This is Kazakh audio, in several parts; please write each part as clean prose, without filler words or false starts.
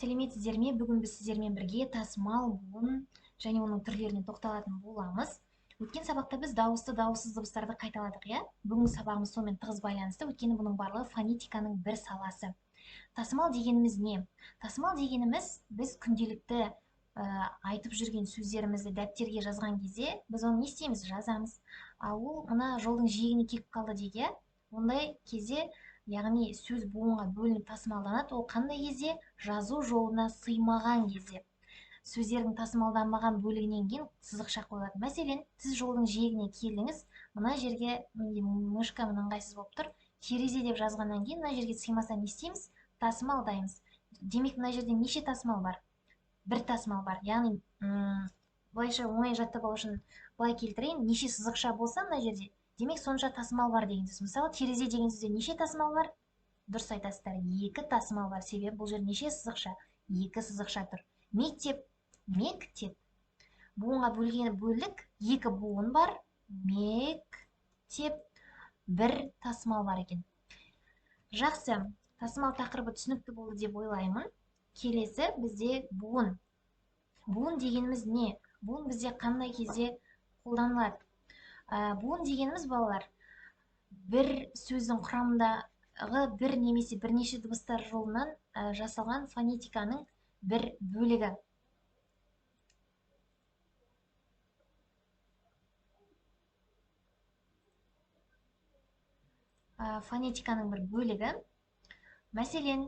Сәлеметсіздер ме? Бүгін біз сіздермен бірге тасымал, буын және оның түрлеріне тоқталатын боламыз. Өткен сабақта біз дауысты, дауыссыз дыбыстарды қайталадық, иә? Бүгінгі сабағымыз сонымен тығыз байланысты, өйткені бұның барлығы фонетиканың бір саласы. Тасымал дегеніміз не? Тасымал дегеніміз біз күнделікті айтып жүрген сөздерімізді дәптерге жазған кезде біз оны не істейміз? Жазамыз. Ал ол мына жолдың жиегіне келіп қалды дейік, иә? Ондай кезде, яғни сөз буынға бөлініп тасымалданады. Ол қандай кезде? Жазу жолына сыймаған кезде. Сөздердің тасымалданбаған бөлігінен кейін сызықша қойылады. Мәселен, сіз жолдың жиегіне келдіңіз, мына жерге менде мышкамын ыңғайсыз болып тұр. Терезе деп жазғаннан кейін мына жерге сыймаса не істейміз? Тасымалдаймыз. Демек, мына жерде неше тасымал бар? Бір тасымал бар. Яғни, былайша оңай жаттап алу үшін былай келтірейін. Неше сызықша болса мына жерде, демек сонша тасымал бар деген сөз. Мысалы, терезе деген сөзде неше тасымал бар? Дұрыс айтасыздар, екі тасымал бар. Себебі бұл жерде неше сызықша? Екі сызықша тұр. Мектеп, мектеп. Буынға бөлген бөлік, екі буын бар. Мектеп, бір тасымал бар екен. Жақсы, тасымал тақырыбы түсінікті болды деп ойлаймын. Келесі бізде буын. Буын дегеніміз не? Буын бізде қандай кезде қолданылады? Буын дегеніміз, балалар, бір сөздің құрамындағы бір немесе бірнеше дыбыстар жолынан жасалған фонетиканың бір бөлігі. Фонетиканың бір бөлігі. Мәселен,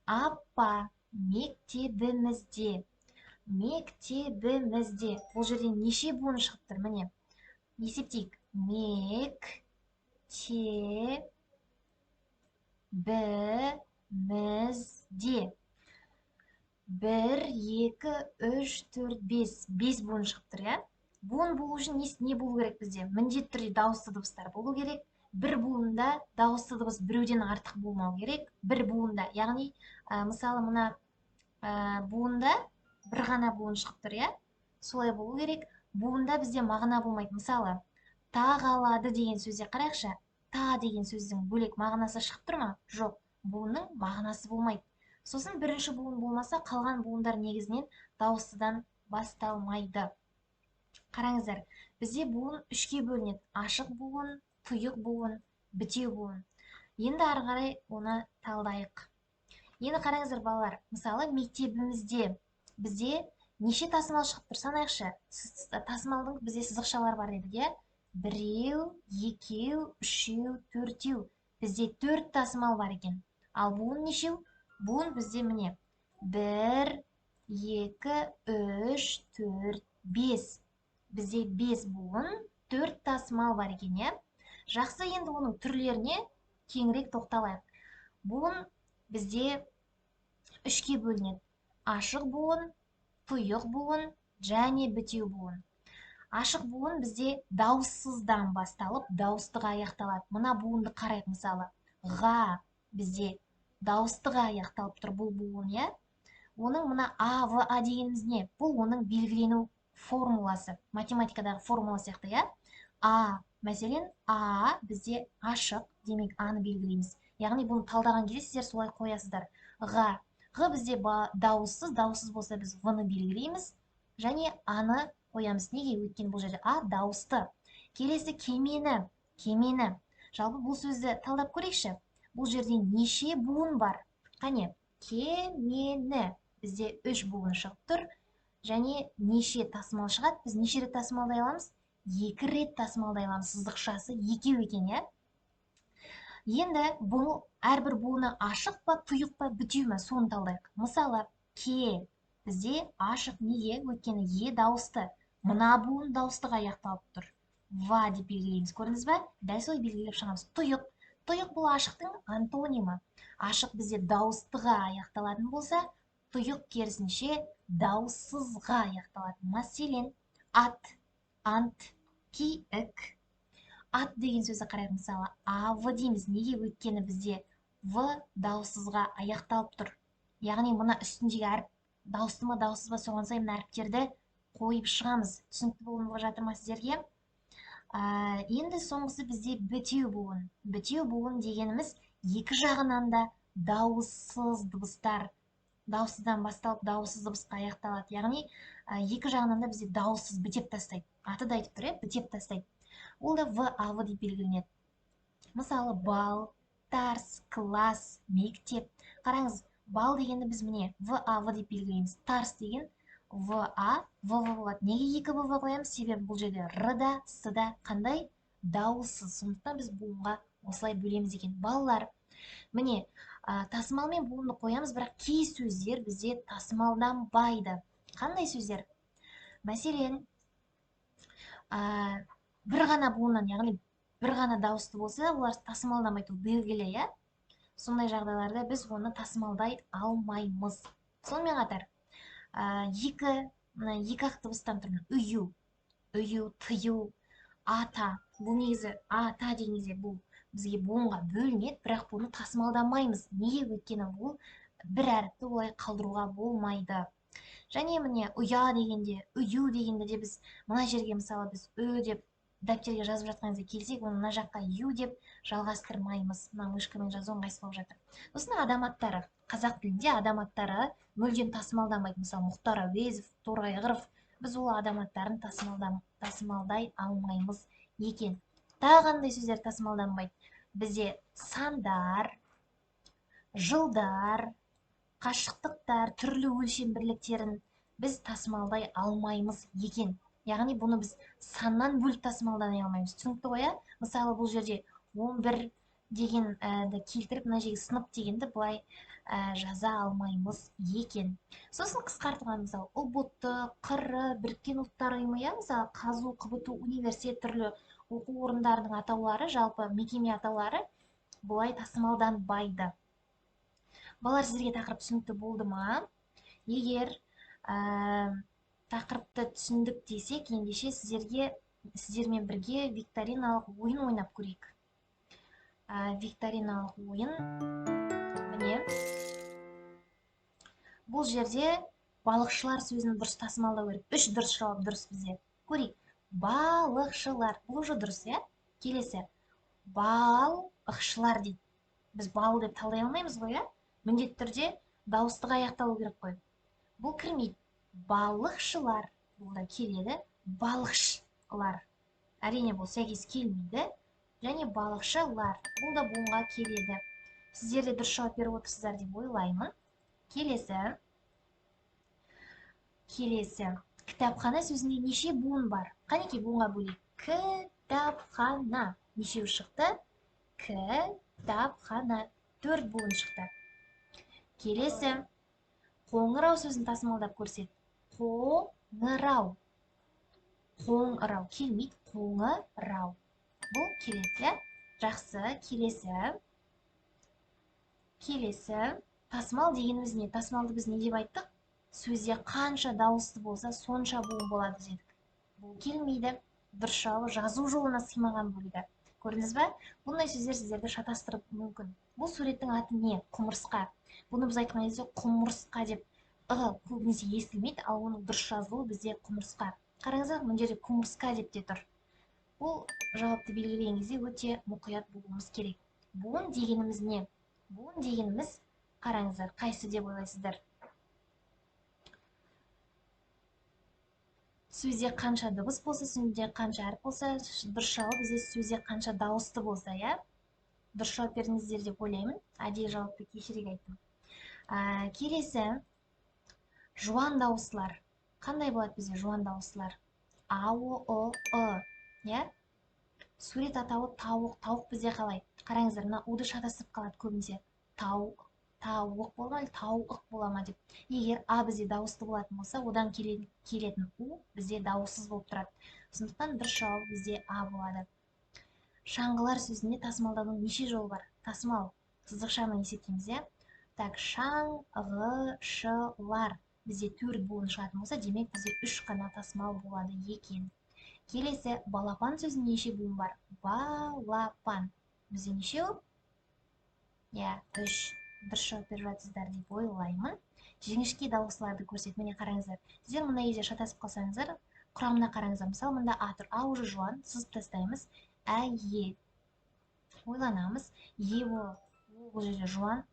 апа мектебімізде. Мектебімізде. Бұл жерде неше буын шығып тұр? Міне, есептейік. Мектебімізде. 1, 2, 3, 4, 5. 5 буын шығып тұр, иә? Буын болу үшін не болу керек бізде? Міндетті түрде дауысты дыбыстар болу керек. Бір буында дауысты дыбыс біреуден артық болмау керек. Бір буында, яғни, мысалы, мына буында бір ғана буын шығып тұр, иә? Солай болу керек. Буында бізде мағына болмайды. Мысалы, тағалады деген сөзде қарайықшы. Та деген сөздің бөлек мағынасы шығып тұр ма? Жоқ, буынның мағынасы болмайды. Сосын бірінші буын болмаса, қалған буындар негізінен дауыстыдан басталмайды. Қараңыздар, бізде буын үшке бөлінеді. Ашық буын, тұйық буын, бітеу буын. Енді ары қарай оны талдайық. Енді қараңыздар, балалар, мысалы, мектебімізде бізде неше тасымал шығып тұр? Санайықшы. Тасымалдың бізде сызықшалар бар дедік, иә? Біреу, екеу, үшеу, төртеу. Бізде 4 тасымал бар екен. Ал буын нешеу? Буын бізде міне 1, 2, 3, 4, 5. Бізде 5 буын, 4 тасымал бар екен, иә? Жақсы, енді оның түрлеріне кеңірек тоқталайық. Буын бізде үшке бөлінеді. Ашық буын, тұйық буын және бітеу буын. Ашық буын бізде дауыссыздан басталып, дауыстыға аяқталады. Мына буынды қарайық, мысалы. Ға бізде дауыстыға аяқталып тұр бұл буын, иә? Оның мына А, В, А дегеніміз не? Бұл оның белгілену формуласы, математикадағы формула сияқты, иә? А, мәселен, А бізде ашық, демек А-ны белгілейміз. Яғни бұны талдаған кезде сіздер солай қоясыздар. Ға, Ғ бізде дауыссыз, дауыссыз болса біз В-ны белгілейміз және А-ны қоямыз. Неге? Өйткені бұл жерде А дауысты. Келесі кемені, кемені. Жалпы бұл сөзді талдап көрейікші. Бұл жерде неше буын бар? Қане, кемені. Бізде 3 буын шығып тұр. Және неше тасымал шығады? Біз неше рет тасымалдай аламыз? 2 рет тасымалдай аламыз. Сызықшасы екеу екен, иә? Енді бұл әрбір буыны ашық па, тұйық па, бітеу ме, соны талдайық. Мысалы, ке бізде ашық. Неге? Өйткені е дауысты. Мына буын дауыстыға аяқталып тұр. Ва деп белгілейміз, көрдіңіз бе? Дәл солай белгілеп шығамыз. Тұйық. Тұйық бұл ашықтың антонимі. Ашық бізде дауыстыға аяқталатын болса, тұйық керісінше дауыссызға аяқталады. Мәселен, ат, ант, киік. Ат деген сөзді қарайық, мысалы, А, В дейміз. Неге? Өйткені бізде В дауыссызға аяқталып тұр. Яғни мына үстіндегі әріп дауысты ма, дауыссыз ба, соған сай мына әріптерді қойып шығамыз. Түсінікті болып жатыр ма сіздерге? Енді соңғысы бізде бітеу буын. Бітеу буын дегеніміз екі жағынан да Дауыссыз дыбыстар. Дауыссыздан басталып, дауыссыз дыбысқа аяқталады. Яғни, екі жағынан да бізде дауыссыз бітеп тастайды. Аты да айтып тұр, иә, бітеп тастайды. Ол да В, А, В деп белгіленеді. Мысалы, бал, тарс, класс, мектеп. Қараңыз, бал дегенді біз міне В, А, В деп белгілейміз. Тарс деген В, А, В, В болады. Неге екі В, В қоямыз? Себебі бұл жерде Р да, С да қандай? Дауыссыз. Сондықтан біз буынға осылай бөлеміз екен. Балалар, міне, тасымалмен буынды қоямыз, бірақ кей сөздер бізде тасымалданбайды. Қандай сөздер? Мәселен, бір ғана буыннан, яғни бір ғана дауысты болса, олар тасымалданбайды, ол белгілі, иә? Сондай жағдайларда біз оны тасымалдай алмаймыз. Сонымен қатар, мына екі ақ дыбыстан тұрған үю, үю, тыю, ата. Бұл негізі ата деген кезде бұл бізге буынға бөлінеді, бірақ бұны тасымалдамаймыз. Неге? Өйткені бұл бір әріпті олай қалдыруға болмайды. Және міне ұя дегенде, үю дегенде де біз мына жерге, мысалы, біз ү деп дәптерге жазып жатқан кезде келсек, оны мына жаққа ю деп жалғастырмаймыз. Мына мышкамен жазу ыңғайсыз болып жатыр. Сосын адам аттары. Қазақ тілінде адам аттары мүлдем тасымалданбайды. Мысалы, Мұхтар Әуезов, Торғайғыров, біз ол адам аттарын тасымалдай алмаймыз екен. Тағы қандай сөздер тасымалданбайды? Бізде сандар, жылдар, қашықтықтар, түрлі өлшем бірліктерін біз тасымалдай алмаймыз екен. Яғни бұны біз саннан бөліп тасымалдай алмаймыз. Түсінікті ғой, иә? Мысалы, бұл жерде 11 деген келтіріп, мына жерге сынып дегенді былай жаза алмаймыз екен. Сосын қысқартылған, мысалы, ҰБТ, ҚР, Біріккен Ұлттар Ұйымы, иә, мысалы, ҚазҰУ, ҚБТУ, университет, түрлі оқу орындарының атаулары, жалпы мекеме атаулары бұлай тасымалданбайды. Балалар, сіздерге тақырып түсінікті болды ма? Егер тақырыпты түсіндік десек, ендеше сіздермен бірге викториналық ойын ойнап көрейік. Викториналық ойын міне. Бұл жерде балықшылар сөзін дұрыс тасымалдау керек. 3 дұрыс жауап дұрыс бізде. Көрейік. Балықшылар. Бұл уже дұрыс, иә? Келесі. Балықшылар дейді. Біз бал деп талдай алмаймыз ғой, иә? Міндетті түрде дауыстыға аяқталу керек қой. Бұл кірмейді. Балықшылар. Бұл да келеді. Балықшылар. Әрине, бұл сәйкес келмейді. Және балықшылар. Бұл да буынға келеді. Сіздер де дұрыс жауап беріп отырсыздар деп ойлаймын. Келесі. Келесі. Кітапхана сөзінде неше буын бар? Қанекей, буынға бөлейік. Кітапхана. Нешеу шықты? Кітапхана. 4 буын шықты. Келесі. Қоңырау сөзін тасымалдап көрсет. Қоңырау. Қоңырау. Келмейді. Қоңырау. Бұл келеді, иә? Жақсы. Келесі. Келесі. Тасымал дегеніміз не? Тасымалды біз не деп айттық? Сөзде қанша дауысты болса, сонша буын болады дедік. Бұл келмейді. Дұрыс жауабы жазу жолына сыймаған бөлігі. Көрдіңіз бе? Бұндай сөздер сіздерді шатастырып мүмкін. Бұл суреттің аты не? Құмырсқа. Бұны біз айтқан кезде құмырсқа деп ы көбінесе естілмейді, ал оның дұрыс жазылуы бізде құмырсқа. Қараңыздар, мына жерде құмырсқа деп те тұр. Бұл жауапты белгілеген кезде өте мұқият болуымыз керек. Буын дегеніміз не? Буын дегеніміз, қараңыздар, қайсы деп ойлайсыздар? Сөзде қанша дыбыс болса, сөзде қанша әріп болса, дұрыс жауап бізде сөзде қанша дауысты болса, иә? Дұрыс жауап бердіңіздер деп ойлаймын. Әдейі жауапты кешірек айттым. Келесі, жуан дауыстылар. Қандай болады бізде жуан дауыстылар? А, О, О, Ы, иә? Сурет атауы тауық. Тауық бізде қалай? Қараңыздар, мына уды шатастырып қалады көбінесе. Тауық, тауық бола ма, тауық бола ма деп. Егер а бізде дауысты болатын болса, одан келетін у бізде дауыссыз болып тұрады. Сондықтан дұрыс жауап бізде а болады. Шаңғылар сөзінде тасымалдаудың неше жолы бар? Тасымал сызықшамен есептейміз, иә? Так, шаңғышылар. Бізде 4 буын шығатын болса, демек бізде 3 қана тасымал болады екен. Келесі, балапан сөзінде неше буын бар? Балапан. Бізде нешеу? Иә, 3. Дұрыс жауап беріп жатсыздар деп ойлаймын. Жіңішке дауыстыларды көрсет. Міне қараңыздар. Сіздер мына кезде шатасып қалсаңыздар, құрамына қараңыздар. Мысалы, мында а тұр. А уже жуан, сызып тастаймыз. Ә, е. Ойланамыз. Е, о, о бұл жерде жуан,